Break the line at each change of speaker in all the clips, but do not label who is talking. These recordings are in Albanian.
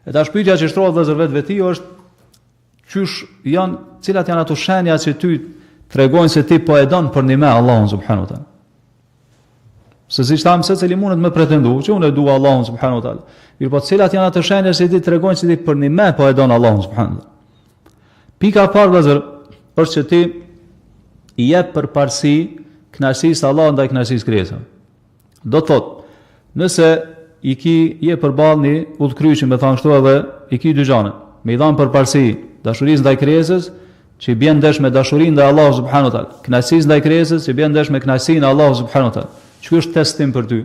E tash pyetja që shtrohet vëllezër vetvetiu është qysh janë, cilat janë ato shenja që ty tregojnë se ti po e don përnime Allahun subhanahu wa taala. Se siç thamë secili mundet me pretendu që unë e dua Allahun subhanahu wa taala. Mirëpo cilat janë ato shenja që ti tregojnë se ti përnime po e don Allahun subhanahu wa taala. Pika e parë vëllezër është që ti i jep përparësi kënaqësisë së Allahut ndaj kënaqësisë krijesave. Do të thotë, nëse i ki je përballë një udhëkryqi, me thanë kështu edhe i ki dy gjana, me i dhanë përparësi dashurisë ndaj krijesës, që i bjen ndesh me dashurinë ndaj Allahut subhanahu wa taala, kënaqësisë ndaj krijesës që bjen ndesh me kënaqësinë e Allahut subhanahu wa taala. Ky është testim për ty.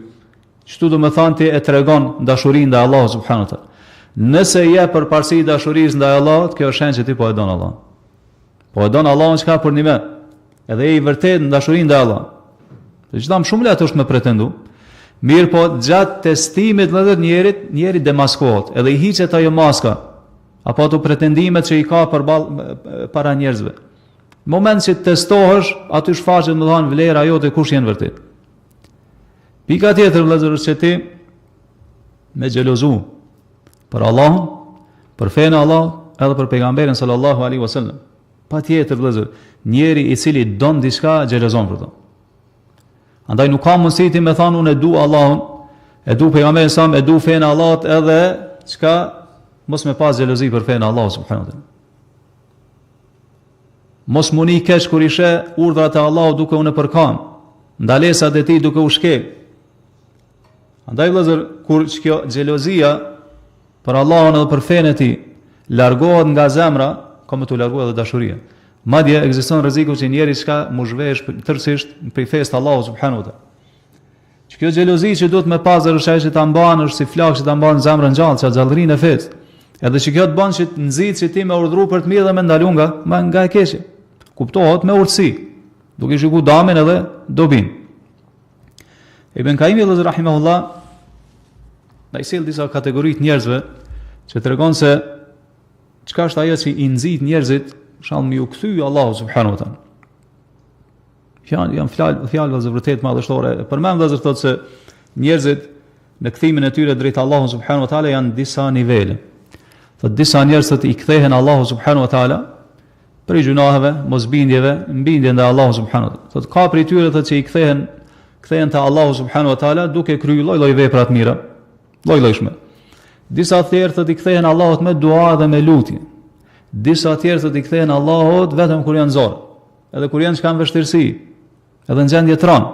Qëtu do me thanë ti e tregon dashurinë ndaj Allahut subhanahu wa taala. Nëse i jep përparësi dashurisë ndaj Allahut, kjo është shenjë që ti po e don Allahun. Po e don Allahun çka përnime. Edhe je i vërtetë në dashurinë ndaj Allahut. Dhe që thamë shumë lehtë është me pretendu. Mirëpo gjatë testimit vëllezër njerit, njeri demaskohet, edhe i hiqet ajo maska, apo ato pretendimet që i ka përballë para njerëzve. Në moment që testohesh, aty shfaqet me thanë vlera jote kush je në vërtet. Pika tjetër vëllezër është që ti me xhelozu për Allahun, për fenë e Allahut, edhe për pejgamberin sallallahu alaihi wasallam. Patjetër vëllezër, njeri i cili don diçka xhelozon për to. Andaj nuk ka mundësi ti me thanë unë e du Allahun, e du pejgamberin sa e du fenë e Allahut edhe çka mos me pas xhelozi për fenë e Allahut subhanahu wa taala. Mos m'u ni keq kur i sheh urdhrat e Allahut duke u nëpërkam, ndalesat e tij duke u shkel. Andaj vëllezër, kur që kjo xhelozia për Allahun edhe për fenë e tij largohet nga zemra, ka me t'u largu edhe dashuria. Madje ekziston rreziku që njeri çka m'u zhvesh tërësisht prej fesë të Allahut subhanahu wa taala. Që kjo xhelozi që duhet me pas është ajo që ta mban është si flakë që ta mban zemrën gjallë, që gjallërinë e fesë. Edhe që kjo të bën që të nxit që ti me urdhru për të mirë dhe me ndalu nga, nga e keqja. Kuptohet me urtësi, duke shiku damin edhe dobin. Ibn Kajimi vëllezër rahimahullah na i sjell disa kategori të njerëzve që tregon se çka është ajo që i nxit njerëzit shall me ju kthy Allahu subhanahu wa taala. Janë janë fjalë fjalë vëllezër vërtet madhështore. Përmend vëllezër thotë se njerëzit në kthimin e tyre drejt Allahu subhanahu wa taala janë disa nivele. Thotë disa njerëz thotë i kthehen Allahu subhanahu wa taala prej gjynaheve, mosbindjeve, bindje ndaj Allahu subhanahu wa taala. Thotë ka prej tyre thotë që i kthehen kthehen te Allahu subhanahu wa taala duke kryer lloj-lloj vepra të mira, lloj-llojshme. Disa të tjerë thotë i kthehen Allahut me dua dhe me lutje. Disa të tjerë thotë i kthehen Allahut vetëm kur janë zor. Edhe kur janë që kanë vështirësi, edhe në gjendje të rëndë.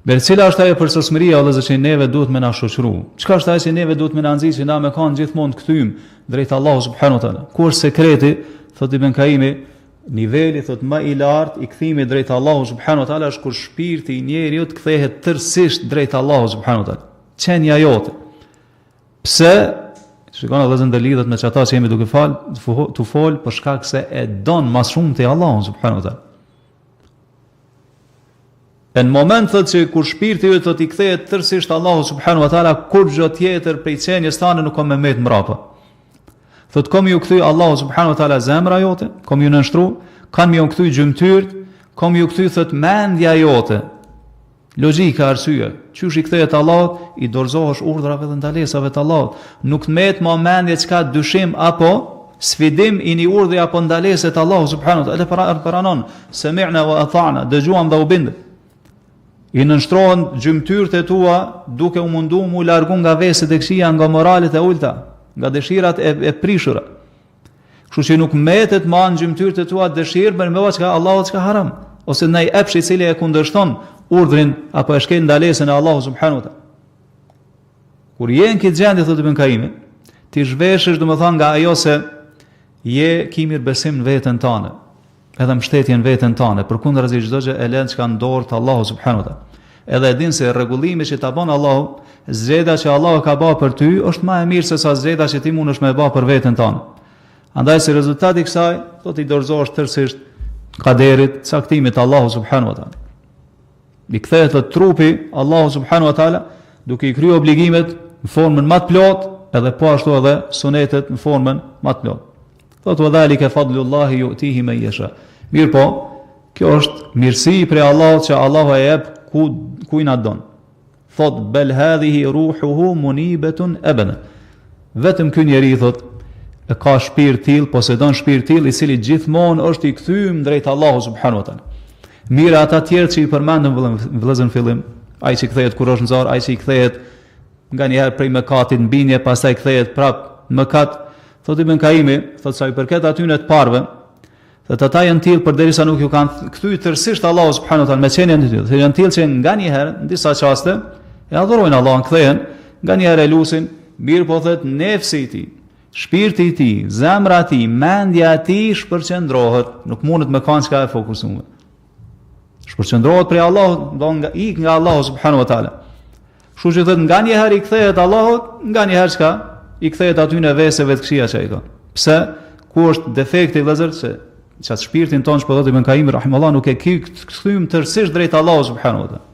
Mirë cila është ajo përsosmëria vëllezër që neve duhet me na shoqëru? Çka është ajo që neve duhet me na nxit që na me kanë gjithmonë të kthym drejt Allahu subhanahu wa taala? Ku është sekreti? Thotë Ibn Kaimi, niveli thot më i lartë i kthimit drejt Allahu subhanahu wa taala është kur shpirti i njeriut kthehet tërësisht drejt Allahu subhanahu wa taala. Qenia jote. Pse? Shikoni vëllezër ndërlidhet me çata që jemi duke fal, tu fol për shkak se e don më shumë ti Allahun subhanahu wa taala. E në moment thotë që kur shpirti yt thotë i kthehet tërësisht Allahu subhanahu wa taala, kurrgjë tjetër prej qenies tane nuk ka me met mbrapa. Thotë ka me ju kthy Allahu subhanahu wa taala zemra jote, ka me ju nënshtru, kanë me ju kthy gjymtyrët, ka me ju kthy thotë mendja jote. Logjika, arsye, qysh i kthehet Allahut, i dorëzohesh urdhrave dhe ndalesave të Allahut. Nuk të met ma mendje çka dyshim apo sfidim i një urdhri apo ndalese të Allahut subhanahu wa taala, pra pranon sami'na wa ata'na, dëgjuam dhe u bindëm. I nënshtrohen gjymtyrët e tua duke u mundu mu largu nga veset e këqija, nga moralet e ulta, nga dëshirat e, e prishura. Kështu që nuk mbetet ma në gjymtyrët e tua dëshirë për me ba çka Allahu çka haram, ose naj epsh i cili e kundërshton urdhrin apo e shkel ndalesën e Allahut subhanahu wa taala. Kur je në këtë gjendje thotë Ibn Kaimi, ti zhveshesh domethënë nga ajo se je ki mirëbesim në veten tënde, edhe mbështetje në veten tënde, përkundrazi çdo gjë e lën çka në dorë të Allahut subhanahu wa taala. Edhe e din se rregullimi që ta bën Allahu, zgjedhja që Allahu ka bërë për ty është më e mirë se sa zgjedhja që ti mundesh me bë për veten tënde. Andaj si rezultat i kësaj, do t'i dorëzohesh tërësisht kaderit, caktimit të Allahut subhanahu wa taala. I kthehet trupi Allahu subhanahu wa taala duke i kryer obligimet në formën më të plotë, edhe po ashtu edhe sunetet në formën më të plotë. Thotë wa dhalika fadlullahi yu'tihi man yasha. Mirëpo, kjo është mirësi prej Allahut që Allahu e jep ku kujna don. Thot bel hadhihi ruhuhu munibetun abada. Vetëm ky njeri thot e ka shpirt të tillë, posedon shpirt të tillë i cili gjithmonë është i kthym drejt Allahut subhanahu wa taala. Mirë ata tjerë që i përmendëm vëllezër në fillim, ai që kthehet kur është në zor, ai që i kthehet nganjëherë prej mëkatit në bindje, pastaj kthehet prap në mëkat, thotë Ibn Kaimi, thotë sa i përket atyne të parëve, thotë ata janë tillë përderisa nuk ju kanë kthy tërësisht Allahu subhanahu wa taala me qenien e tyre. Thotë janë tillë që nganjëherë në disa çaste e adhurojnë Allahun, kthehen, nganjëherë e lusin, mirëpo thotë nefsi i tij, shpirti i tij, zemra e tij, mendja e tij shpërqendrohet, nuk mundet me kanë çka e fokusuar. Shpërqendrohet prej Allahut, do nga ik nga Allahu subhanahu wa taala. Kështu që thotë nganjëherë i kthehet Allahut, nganjëherë çka i kthehet atyne veseve të këqija që ai ka. Pse? Ku është defekti vëllazër se qat shpirtin tonë që po thotë Ibn Kaimi rahimahullah nuk e ki kthym tërësisht drejt Allahut subhanahu wa taala.